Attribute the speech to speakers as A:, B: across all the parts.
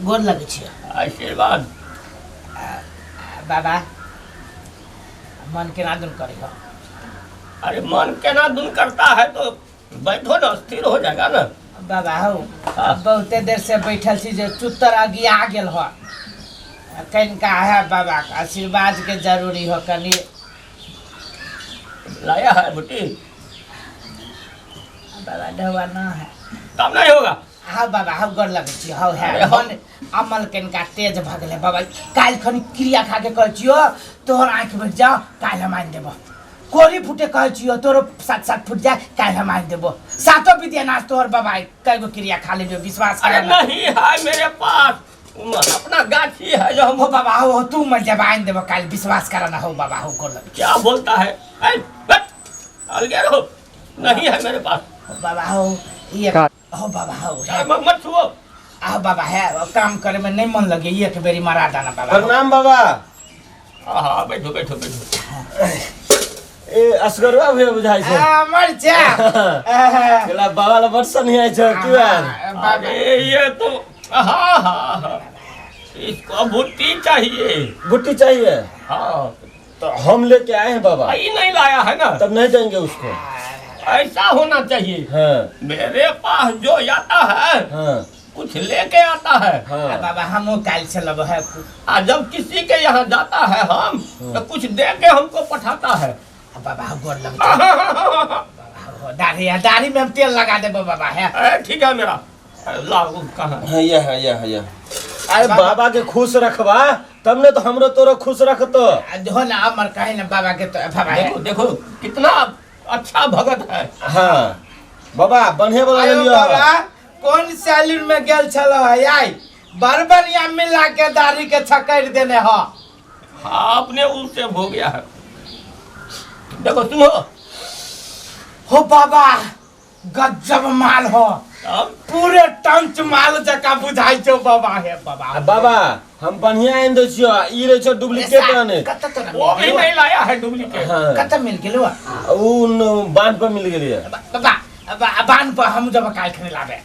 A: गोर लगै छियै।
B: आशीर्वाद।
A: बाबा, मन केना दुन करै हो?
B: अरे, मन केना दुन करता है तो बैठो ना, स्थिर हो जाएगा ना।
A: बाबा हौ।
B: हाँ।
A: बहुते देर से बैठल छी जे चुत्तर अगिया गेल हो। कनिका है बाबा के आशीर्वाद के जरूरी हो कनि।
B: लाया है बुटी?
A: बाबा, ढौआ ना है।
B: तब नहीं होगा।
A: हाँ बाबा, हौ, गोर लगै छी हौ। है।
B: अरे हौ।
A: मन अमल कनिका तेज भऽ गेलै बाबा। काल्हि खनि क्रिया खा के कहै छियौ, तोहर आँखि बैठ जाओ, काल्हि हम आनि देबो। कोरी फूटे कहै छियौ, तोरो सात सात फुट जाए, काल्हि हम आनि देबो। सातो विद्या नाश तोहर बाबा। कय गो क्रिया खा लेलियो, विश्वास
B: अरे
A: कर ना।
B: नहीं है मेरे पास, अपना गाछी है जो हम
A: हो बाबा हो, तू मर जब आनि देबो काल्हि, विश्वास कर ना। हो बाबा हो, गोर लगै।
B: क्या बोलता है? ऐ, बैठ, अलगे रहो, नहीं है मेरे पास।
A: हो बाबा हो, ये हो बाबा हो है।
B: अरे, मत छुओ।
A: आओ बाबा है, काम करे में नहीं मन लगे, एक बेरी मारा दाना बाबा।
C: प्रणाम बाबा।
B: हाँ, बैठो बैठो बैठो।
C: ए, असगरवा भैया बुझाइ छै।
A: आ, मर जा।
C: गेला बाबा ला बड़ सनिया छै की बात?
B: अरे, ये तो हाँ हाँ हाँ, इसको भुट्टी चाहिए।
C: बुट्टी चाहिए?
B: हाँ।
C: तो हम लेके आए हैं बाबा।
B: ये नहीं लाया है ना।
C: तब नहीं देंगे उसको।
B: ऐसा होना चाहिए। मेरे पास जो आता है, कुछ लेके आता है।
A: बाबा, हम काल्हि चलब है।
B: आ जब किसी के यहाँ जाता है हम, तो कुछ दे के हमको पठाता है।
A: बाबा हो, गोर लग बाबा हो, दाढ़ी है, दाढ़ी में हम तेल लगा देबो बाबा है।
B: ठीक है मेरा, लाओ, कहाँ है?
C: हाँ, ये है, ये है, ये अरे बाबा के खुश रखबा तब ने तो हमरो तोरो खुश रखतो।
A: हो ना, अमर कहे ना बाबा के तो बाबा है।
B: देखो देखो, कितना अच्छा भगत है।
C: हाँ बाबा, बढ़िया वाला ले
A: आयो
C: लियो।
A: बाबा, कोन सैलून में गेल छलो है आई? बड़ बढ़िया मिला के दाढ़ी के छकड़ देने हो।
B: हाँ, अपने उससे हो गया है। देखो, सुनो।
A: हो बाबा, गजब माल हो।
B: अब
A: पूरे टंच माल जका बुझाइ छौ बाबा हे बाबा।
C: आ बाबा, हम बढ़िया आनि दै छियो, ई रहै छौ डुप्लीकेट आने।
A: कत तोरा
B: वो
A: मिल
B: भी
A: गेलौ?
B: नहीं लाया है डुप्लीकेट।
C: हाँ।
A: कत मिल गेलौ?
C: उ न बांध पर मिल गेली है।
A: बाबा, बांध पर हम जब काल्हि खने लाबे।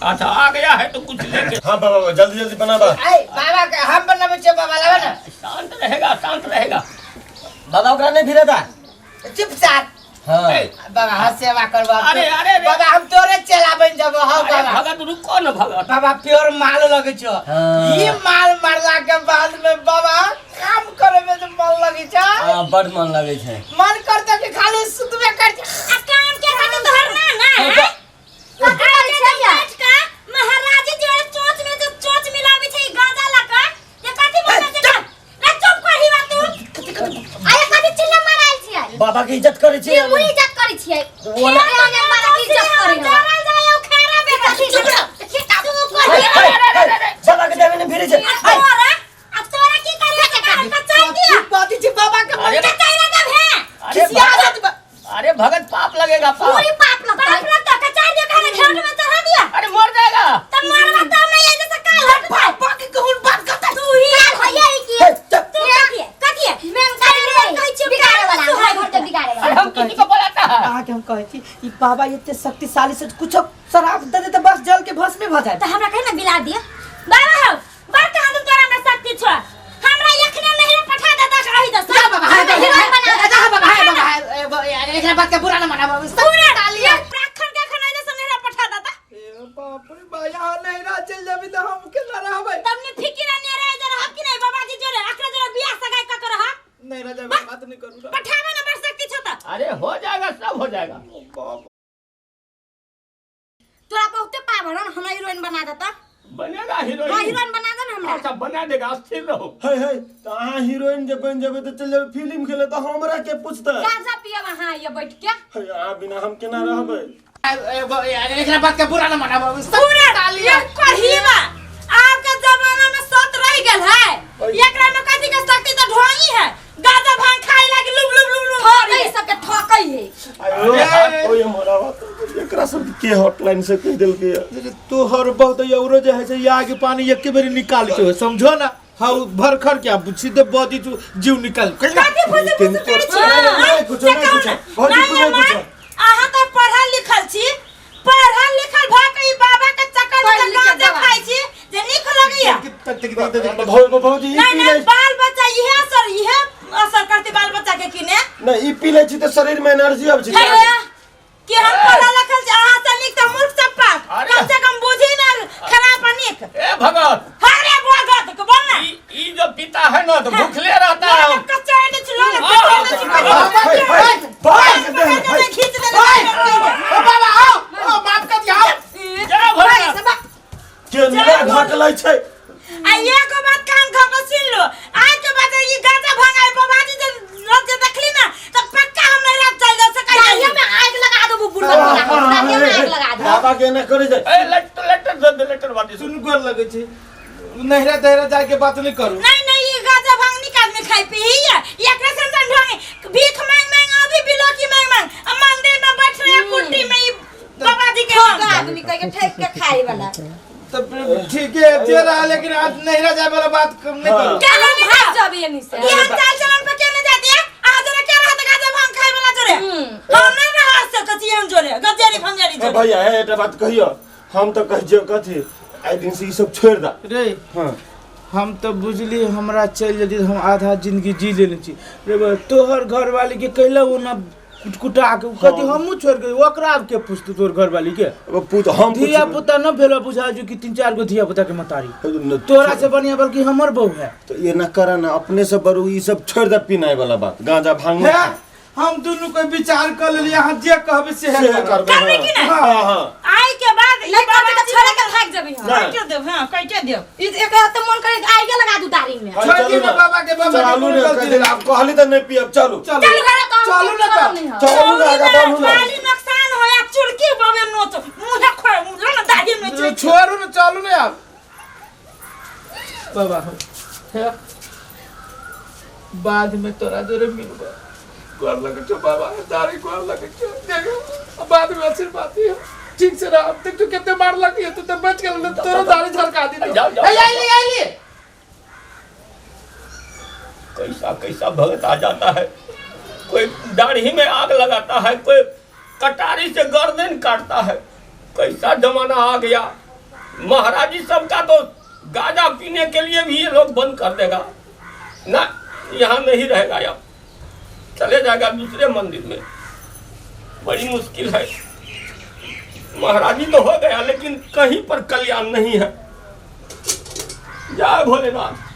B: अच्छा, आ गया है तो कुछ लेके।
C: हाँ बाबा, जल्दी जल्दी बनाबा।
A: ऐ बाबा के हम बनाबै छियै बाबा, लाबे ना।
B: शांत रहेगा, शांत रहेगा।
C: बाबा, ओकरा नहीं भिड़ेता।
A: चुप साथ।
C: हाँ।
B: ए,
A: बाबा हाँ, सेवा करबो।
B: अरे, अरे, अरे।
A: बाबा, हम तोरे चेला बन जबो हो।
B: अरे
A: बाबा।
B: भगत, रुको ना भगत।
A: बाबा, प्योर माल लगे छो।
C: हाँ।
A: ई माल मारला के बाद में बाबा, काम करे में तो मन लगे छो।
C: हाँ, बड़ मन लगे छै।
A: मन करता कि खाली सुतबे कर।
D: आ काम के खातिर तोहर ना ना है? पकड़ल छै बैठ के महाराजी जोड़े चोंच में जो चोंच मिलाबै छै ई गांजा लका ये कथी बोलै छै? रे चुप करही बा तू।
E: अरे, कथी चिल्ला मारायल छियै?
C: बाबा के इज्जत करे
E: की
C: छै।
E: मुरी इज्जत करै छियै?
C: बोला-
E: खेरा ने बाबा के इज्जत करै हवा।
D: जरल जाय ओ खारा बेटा।
E: चुप रह। तू कही।
C: बाबा के देवे ने भिड़े छै।
D: आ तोरा, आ तोरा की करियो से कारण कचाई दिया।
A: बाती छी बाबा के।
B: अरे
D: कचाई रे देब है।
B: अरे
A: खिसिया
B: भगत,
A: जात
B: अरे भगत, पाप लगेगा, पाप।
E: पूरी पाप लगतै।
D: पाप लगता, कचाई दिया खाना घेट में चढ़ा दिया।
B: अरे, मर जाएगा।
D: तब मरवा तब नहीं ऐसे से काल हट।
A: बाबा के कहून बात करता।
D: तू ही
E: काल होइए ई की?
C: हे, चुप।
D: तू कथी है? कथी है?
E: मेन कारण
D: कहै छियै,
E: बिगाड़े वाला,
D: तू
E: हमरा घर के बिगाड़े
B: अरे
E: वाला।
B: हम किसी को बुलाता है?
F: अहाँके हम कहै छी, ई बाबा एते शक्तिशाली से कुछो शराब दे दे तऽ बस जल के भस्मे भऽ जायत।
D: तो हमरा कहे ना बिला दिया बाबा हौ। बड़ कहाँ तुम तोरा में शक्ति छो, हमरा एखने नहीं पठा दे दस अही दस।
A: जा बाबा है,
E: हमरा हीरोइन बना दे।
A: जा बाबा है, बाबा है, एकरा बात के बुरा न मनाबो।
D: पूरा ये प्राखन के एखन अही दस नहीं पठा देता।
A: ए बाप रे बा, यहाँ नहीं रह चल जाबी तऽ हम केना रहबै?
D: तब ने फिकिर ने रह जा रहब कि नहीं बाबा जी जोरे अकरा जोरे बियाह सगाई क कर रहब।
A: नहीं रह जाबे, बात नहीं करू।
D: पठावे ना, बड़ शक्ति छो त।
B: अरे, हो जाएगा, सब हो जाएगा।
D: तोरा बहुते पावर है, हमरा हीरोइन बना देता।
B: बनेगा हीरोइन।
D: हां, हीरोइन बना दे ना हमरा।
B: अच्छा, बना देगा, स्थिर रहो।
C: हे हे, तऽ अहाँ हीरोइन जे बनि जेबै तऽ चलि जेबै फिल्म खेले, तऽ हमरा के पूछतै?
D: गांजा पियब अहाँ ये बैठ के।
C: हे, अहाँ बिना हम केना रहबै?
A: एकरा बात के बुरा न मनाबो।
D: पूरा ये कहीवा आपके जमाना में सत रह गेल है। एकरा में कथी के शक्ति? तो ढोई है, गांजा भांग खाए लागी लुब लुब लुब लुब।
E: ठकै सबके ठकै है।
C: आयो हाथ, ओय हमरा बात, एकरा सब के हॉटलाइन से कहि देलकै या?
G: तोहर बहुत औरो जे है से आग पानी एके बेरी निकाल के समझो ना, हाँ, भर खर के अब सीधे बदी तू जीव निकाल।
D: कथी फुसु फुसु करै छी?
C: नहीं कुछो, नहीं कुछो। भौजी,
D: नहीं,
C: नहीं
D: माँ,
C: कुछो।
D: अहाँ तो पढ़ल लिखल छी, पढ़ल लिखल भऽ के ई बाबा के चक्कर में
E: पढ़
D: जे
E: लिख के
D: गांजा
E: गवाह।
D: खाइ छी जे नीक लगैया।
G: कि
C: दे दे भौजी ई
D: नहीं
C: पी
D: नहीं
C: ले
D: बाल बच्चा इहे असर इहे असर करते बाल बच्चा के किने
C: नहीं ई पी ले छी त शरीर में एनर्जी आबै छै
D: हे कि हम पढ़ल लिखल छी, अहाँ से नीक तऽ मूर्ख सब पास
B: अरे।
D: कम से कम बुझी ना खराब आ नीक
B: ए भगत
D: अरे भगत के बोल ना
B: ई ई जो पिता है ना तो भूखले रहता है
D: कच्चा एने छिलो ना कच्चा एने छिलो खींच दे
G: बाबा आओ ओ माफ कर दिया आओ
B: जय भोलेनाथ
C: केना घटलै छै
D: आ एगो बात कान खा के सुन लो आज के बाद ई गांजा भंगाई बाबाजी जे रोज जे देखली ना तो पक्का हम नहीं रात चल जा सकै
E: दाढ़िया में आग लगा देबो बुढ़वा के दाढ़िया में आग लगा देबो
C: बाबा के एना करे छै
B: ए लेटर लेटर दे दे लेटर बाटी सुन
G: सुन गोर लगे छै नहरा दहरा जाके बात नहीं करू
D: नहीं नहीं ये गांजा भांग नहीं आदमी खाई पी ही है एकरे से इंसान ढोंगे भीख मांग मांग अभी बिलोकी मांग मांग अब मंदिर में बैठ रहे हैं कुंटी में ये बाबाजी के नाम
E: ठोक आदमी कह के ठेक के खाए वाला
G: तब ठीक है जे रहा लेकिन आज नहरा जाए वाला बात कम नहीं करू
D: क्या नहीं
E: भाग जाबे एनी से
D: ये हम चाल चलन पे क्यों नहीं जाती है आ जरा क्या रहा था गांजा भांग खाए वाला जोरे हम नहीं रहा सकती हम जोरे गजेरी भंगेरी
C: ए
D: जोरे
C: भैया हे एकटा बात कहियो हम तऽ कहै छियौ कथी आइ दिन से ई सब छोड़ि दा
G: रे
C: हाँ
G: हम तो बुझली हमरा चलि जदी हम आधा जिंदगी जी लेने छी रे बा तोहर घरवाली के कहला ओ ना कुटकुटा के कथी हमहूँ छोड़ के ओकरा आब के पूछतू तोहर घरवाली के
C: अब पूछ हम
G: धिया पुता न भेलो बुझा जो कि तीन चार गो धिया पुता के मतारी तोरा से बढ़िया बल्कि हमर बहू है
C: तो ये ना कर ना अपने से बरू ई सब छोड़ दे पीनाय वाला बात गांजा भांग
G: हे, हम दुनू के विचार कर लेलिए अहाँ जे कहबै से
C: से करबै
D: करबै कि नहि?
C: हाँ हाँ
D: आइ के बाद ई
E: नहीं करते
D: बाबाजी
E: तो छोड़े के भाग जेबी हम
D: काटि देब हाँ काटि देब
E: ई एकरा तो मन करे आगे लगा दू दाढ़ी में
C: चलू
G: छोड़ दी ना
C: ना।
G: बाबा के बाबा के
C: चलू
G: कोनो
C: ने
G: गलती
C: कह
G: नहीं।
C: आप कहली तऽ नहीं पियब चलू
G: चलू
E: चल घरे तो हम
G: चलू ना
E: छोड़ब
G: तऽ।
E: नहीं हम।
C: चलू ना आगा बढ़ू ना
D: खाली नुकसान होया चुड़की बाबे नोच मुँह खोए लो ना दाढ़ी में चुड़की
G: छोड़ू ना चलू ना आप बाबा हो हे, बाद में तोरा जोरे मिलबो गोर लगे छो बाबा दाढ़ी गोर लगे छो देखो बाद में आशीर्वाद दियो ठीक से रह देख तू कितने मार लगी है तू तो बच गेल तोरो दाढ़ी झलका दी
B: जाओ, जाओ।
G: ए आइली आइली
B: कैसा कैसा भगत आ जाता है कोई दाढ़ी में आग लगाता है कोई कटारी से गर्दन काटता है कैसा जमाना आ गया महाराज जी सबका तो गांजा पीने के लिए भी ये लोग बंद कर देगा ना यहाँ नहीं रहेगा अब चले जाएगा दूसरे मंदिर में बड़ी मुश्किल है महाराजी तो हो गया लेकिन कहीं पर कल्याण नहीं है जय भोलेनाथ।